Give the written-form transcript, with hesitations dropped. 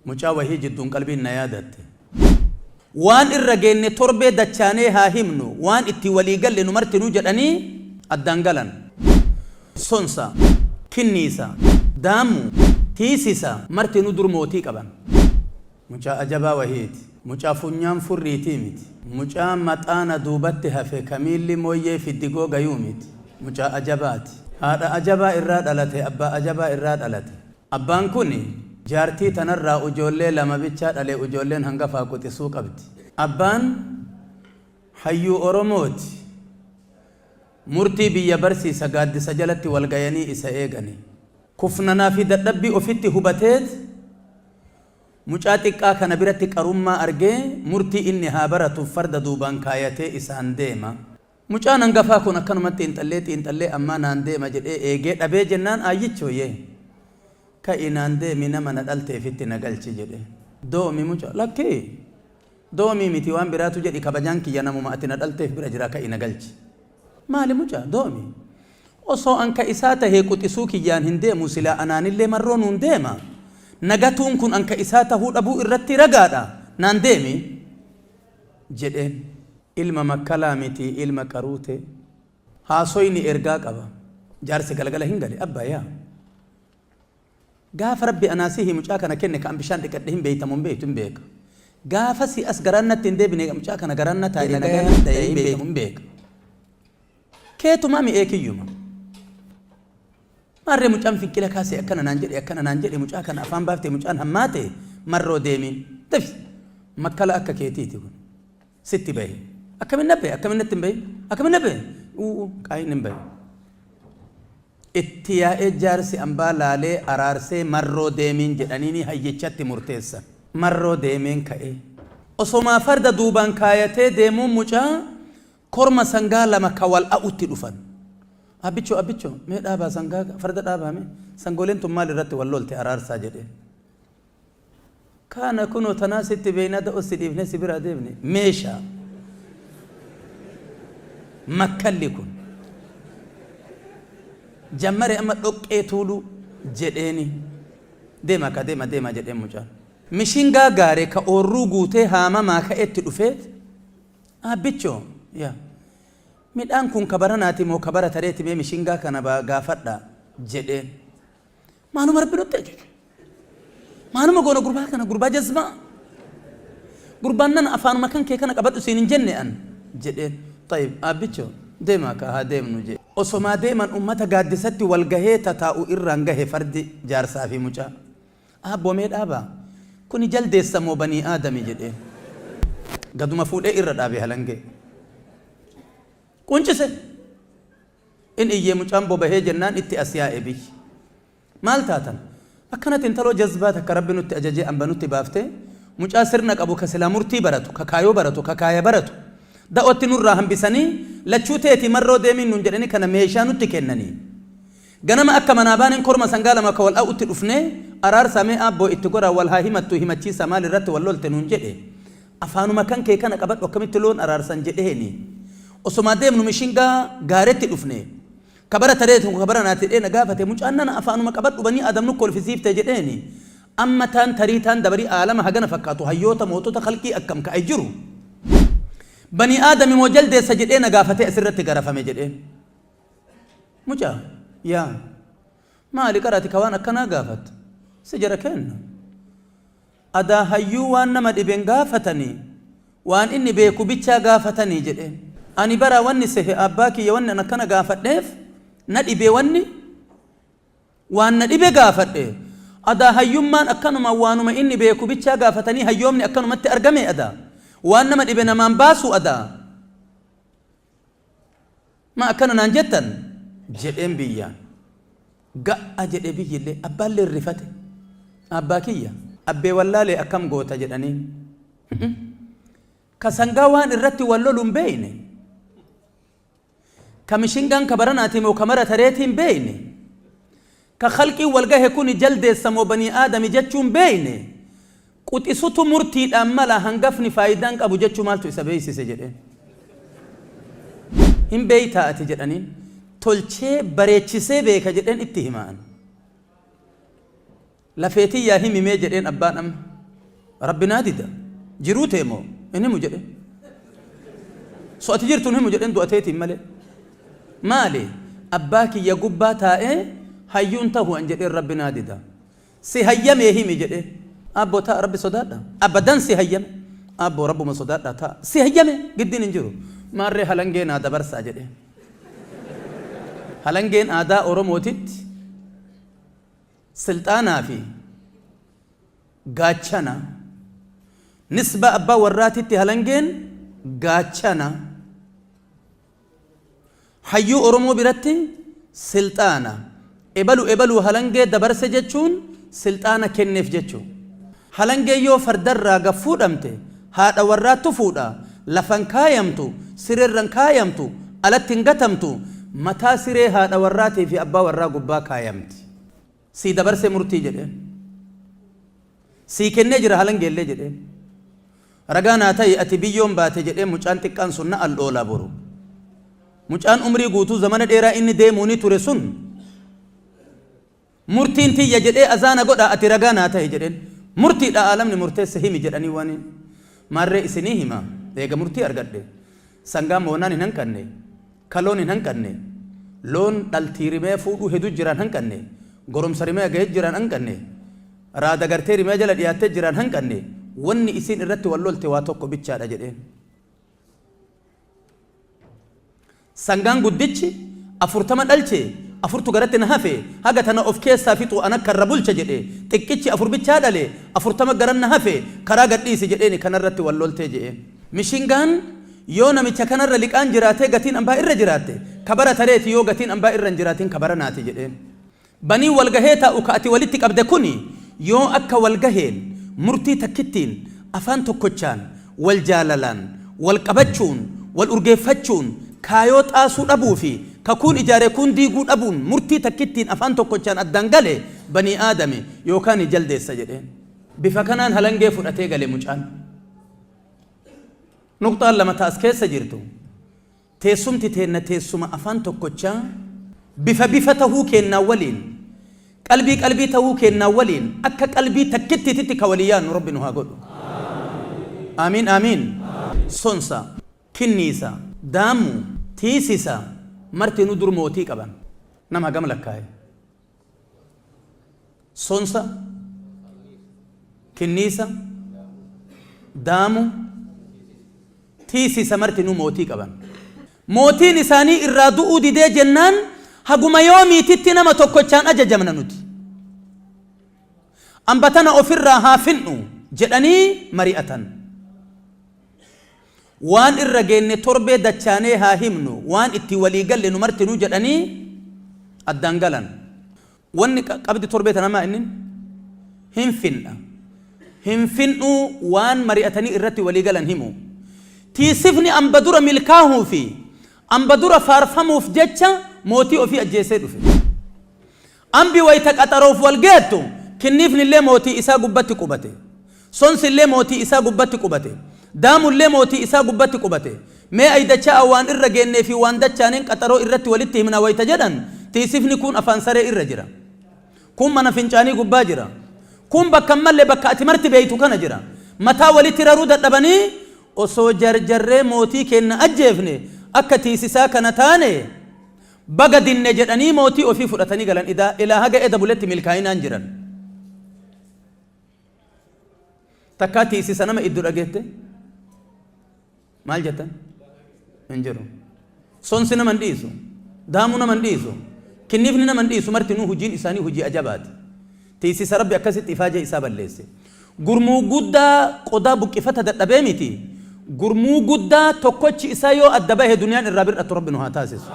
Mucaa wahii jidduun qalbiin na yaadatte. Waan irra geenne torbee dachaanee haa himnu, waan itti walii galle nu martinuu jedhanii addaan galan. Sonsa, kinniisa, daammuu, tiisisa martinuu dur mootii qaban. Mucaa ajabaa wahiiti. Mucaa funyaan furriitii miti. Mucaa maxaana duubatti hafe ka miilli mooyyee fiddigoo gayuu miti. Mucaa ajabaati. Haadha ajabaa irraa dhalate, abbaa ajabaa irraa dhalate. Abbaan kuni jaartii tanarraa ujoollee lama bichaa dhale ujoolleen hangafaa quxisuu qabdi. Abbaan hayyuu Oromooti. Murtii biyya barsiisa gaaddisa jalatti wal gayanii isa eegani. Kufnanaa fi dadhabbii ofitti hubateet mucaa xiqqaa kana biratti qarummaa argee murtii inni haa baratuuf farda duubaan kaayatee isaan deema. Mucaan hangafaa kun akkanumatti xiinxallee xiinxallee ammaa naan deema jedhee eegee dhabee jennaan aayyichoo yee ka'i naan deemi nama na dhalteefitti na galchi jedhe. Doomi mucaa lakkii doomii miti waan biraatu jedhi kabajaan kiyya namuma ati na dhalteef bira jira ka'i na galchi. Maali mucaa doomi osoo an ka isaa tahee quxisuu kiyyaan hin deemu silaa anaanillee marroo nuun deema nagatuun kun an ka isaa tahuu dhabuu irratti ragaadha naan deemi jedheen. Ilma makkalaa miti ilma qaruutee. Haasoyni ergaa qaba. Jaarsi galgala hin gale abbaa yaa. Gaafa rabbi anaa sihi mucaa kana kenne ka an bishaan dhiqadhe hin beeyta moo hin beeytu hin beeka. Gaafa si as garaan natti hin deebine mucaa kana garaan na taa'e nagaya ta'e hin beeyta moo hin beeka. Keetumaa mi'ee kiyyuma. Maarree mucaan finqila kaasee akkana naan jedhe akkana naan jedhe mucaa kana afaan baaftee mucaan hammaate marroo deemiin. Dafi makkala akka keetiiti kun. Sitti bahe. Akkamin na bahe akkamin natti hin bahin akkamin na bahe uu qaayin hin bahe. Itti yaa'ee jaarsi ambaa laalee araarsee marroo deemiin jedhaniini hayyichatti murteessan. Marroo deemeen ka'ee. Osomaa farda duubaan kaayatee deemuun mucaa Korma sangaa lama ka wal a'utti dhufan. Abbichoo abbichoo mee dhaabaa sangaa farda dhaabaa mee sangooleen tun maal irratti wal lolte araarsaa jedheen. Kaana kunoo tanaa sitti beeynaa da'oo si dhiifnee si biraa deemne meeshaa. Makkalli kun. Jammare amma dhoqqee tuuluu jedheeni. Deema ka deema deema jedheen mucaan. Mishingaa gaare ka oorruu guutee haamamaa ka'etti dhufeet Aabbichoo, yaa. Midhaan kun ka baranaati moo ka bara tareeti mee mishingaa kana gaafadhaa? jedheen. Maaluma Rabbi nutti ajaje? Maaluma goona gurbaa kana gurbaa jazbaa? Gurbaan nana afaanuma kan kee kana qabadhu siin hin jenne an jedheen. Tayyib aabbichoo deemaa kaa haa deemnu jedhe. Osomaa deeman ummata gaaddisatti wal gahee tataa'u irraan gahe fardi jaarsaa fi mucaa. Aabboo mee dhaabaa! Kuni jaldeessa moo banii aadami jedheen. Gaduma fuudhee irra dhaabe halangee. Quncise! In iyyee mucaan bobahee jennaan itti as yaa'e biyyi. Maal taatan? Akkanatti intaloo jazbaa takka Rabbi nutti ajajee amba nutti baaftee mucaa sirna qabu ka silaa murtii baratu, ka kaayoo baratu, ka kaaya baratu da'ootti nurraa hambisanii lachuu teeti marroo deemiin nuun jedhanii kana meeshaa nutti kennanii. Ganama akka manaa baaneen korma sangaa lama ka wal a'utti dhufnee, araarsaa mee aabboo itti goraa wal haa himattuu himachiisaa maal irratti wal lolte nuun jedhe. Afaanuma kan kee kana qabadhu akkamitti loon araarsan jedheeni. Osomaa deemnu mishingaa gaaretti dhufne. Ka bara tareeti ka bara naati jedhee na gaafate mucaan nana afaanuma qabadhu banii aadam nu kolfisiifte jedheeni. Amma taan tarii taan dabarii aalama hagana fakkaatu hayyoota mootota khalqii akkam ka ay jiru. Banii aadami moo jaldeessa jedhee na gaafatee asirratti garafame jedheen. Mucaa, yaa. Maali qara ati ka waan akkanaa gaafattu? Si jara keenna. Adaa hayyuu waan nama dhibe hin gaafatanii, waan inni beeku bichaa gaafatanii jedheen. Ani bara wanni sehe abbaa kiyya wanni an akkana gaafadheef na dhibe wanni waan na dhibe gaafadhe. Adaa hayyummaan akkanuma waanuma inni beeku bichaa gaafatanii hayyoomni akkanumatti argame adaa. Waan nama dhibe namaan baasu adaa. Maa akkana naan jettan? jedheen biyyaan. Ga'a jedhe biyyillee. Abbaalleen rifate. Abbaa kiyya, abbee wallaalee akkam goota jedhaniin. Ka sangaa waan irratti wal lolu hin beeyne. Ka mishingaan ka baranaati moo ka mara tareetii hin beeyne. Ka khalqiin wal gahe kuni jaldeessa moo banii aadami jechuu hin beeyne. Quxisutu murtiidhaan mala hangafni faayidaa hin qabu jechuu maaltu isa beeysise jedheen. Hin beeytaa ati jedhaniin. Tolchee bareechisee beeka jedheen itti hima ani. Lafee tiyyaa himi mee jedheen abbaan amma. Rabbi naa dida. Jiruu tee moo? Hin himu jedhe. So ati jirtu hin himu jedheen du'a teetiin malee. Maali? Abbaa kiyya gubbaa taa'ee hayyuun tahu an jedheen Rabbi naa dida. Si hayyamee himi jedhee. Aabboo taa'a Rabbi sodaadha. Abadan si hayyame. Aabboo Rabbuma sodaadhaa taa'a. Si hayyame giddiin hin jiru. Maarree halangee naa dabarsaa jedhee. Halangeen aadaa Oromootitti silxaanaa fi gaachana. Nisbaa abbaa warraatitti halangeen gaachana. Hayyuu Oromoo biratti silxaana. Ebalu ebaluu halangee dabarse jechuun silxaana kenneef jechu. Halangeen yoo fardarraa gad fuudhamte haadha warraattu fuudha, lafa hin kaayamtu, sireerra hin kaayamtu, alatti hin gatamtu, mataa siree haadha warraatii fi abbaa warraa gubbaa kaayamti. Sii dabarse murtii jedheen. Sii kennee jira halangeellee jedheen. Ragaa naa ta'i ati biyyoon baate jedheen mucaan xiqqaan sun na al'oola boru. Mucaan umrii guutuu zamana dheeraa inni deemuuni ture sun murtiin tiyya jedhee azaana godha ati ragaa naa ta'i jedheen. Murtiidha aalamni murteesse himi jedhanii waan maarree isinii hima eega murtii argadhe sangaa moonaan hin hanqanne Kaloon hin hanqanne. Loon dhaltii rimee fuudhuu hedu jiraan hanqanne. Goromsa rimee gahe jiraan hanqanne. Raada gartee rimee jala dhiyaattee jiraan hanqanne. Wanni isiin irratti wal lolte waa tokko bichaadha jedheen. Sangaan guddichi 40 dhalche afurtu garatti na hafe haga tana of keessaa fixuu an akka irra bulcha jedhe xiqqichi 4 bichaa dhale 40 garan na hafe karaa gadhiisi jedheeni kanarratti wal loltee je'een. Mishingaan yoo namicha kanarra liqaan jiraatee gatiin ambaa irra jiraatte ka bara tareeti yoo gatiin ambaa irra hin jiraatin ka baranaati jedheen. Baniin wal gahee taa'u ka ati walitti qabde kuni yoo akka wal gaheen murtii takkittiin afaan tokkochaan wal jaalalaan wal qabachuun wal urgeeffachuun kaayoo xaasuu dhabuu fi ka kuun ijaare kuun diiguu dhabuun murtii takkittiin afaan tokkochaan addaan gale banii aadami yookaani jaldeessa jedheen. Bifa kanaan halangee fudhatee gale mucaan. Nuqxaan 2 ta as keessa jirtu, teessumti teenna teessuma afaan tokkochaa, bifa bifa tahuu keennaa waliin, qalbii qalbii tahuu keennaa waliin akka qalbii takkittiititti ka walii yaannu Rabbi nu haa godhu. Aamiin Aamiin. Sonsa, kinniisa, daammu, tiisisa martinuu dur mootii qaban. Nama hagam lakkaaye? Sonsa, kinniisa, daamu, tiisisa martinuu mootii qaban. Mootiin isaanii irraa du'uu didee jennaan haguma yoomiititti nama tokkochaan ajajamna nuti. Amba tana ofirraa haa fin'u jedhanii mari'atan. Waan irra geenne torbee dachaanee haa himnu, waan itti walii galle nu martinuu jedhanii addaan galan. Wanni qabdi torbee tana maa innin? Hin fin'a. Hin fin'uu waan mari'atanii irratti walii galan himu. Tiisifni amba dura milkaahuu fi amba dura faarfamuuf jecha mootii ofii ajjeesee dhufe. Ambi wayta qaxaroof wal geettu, kinniifnillee mootii isaa gubbatti qubate. Sonsillee mootii isaa gubbatti qubate. Daamullee mootii isaa gubbatti qubate. Mee ay dacha'aa waan irra geennee fi waan dachaaneen qaxaroo irratti walitti himna wayta jedhan, tiisifni kuun afaan saree irra jira. Kuun mana fincaanii gubbaa jira. Kuun bakka hin malle bakka ati marti beeytu kana jira. Mataa walitti raruu dadhabanii osoo jarjarree mootii keenna ajjeefne akka tiisisaa kana taane, Baga dinne jedhanii mootii ofii fudhatanii galan idaa ilaa haga eda buletti milkaa'inaan jiran. Takkaa tiisisa nama iddu dhageette? Maal jettan? Hin jiru. Sonsi nama hin dhiisu. Daamuu nama hin dhiisu. Kinniifni nama hin dhiisu martinuu hujiin isaanii hujii ajabaati. Tiisisa Rabbi akkasitti ifaajee isaa balleesse. Gurmuu guddaa qodaa buqqifata dadhabee miti. Gurmuu guddaa tokkochi isaa yoo adda bahe duniyaan irraa bir'attu Rabbi nu haa taasisu.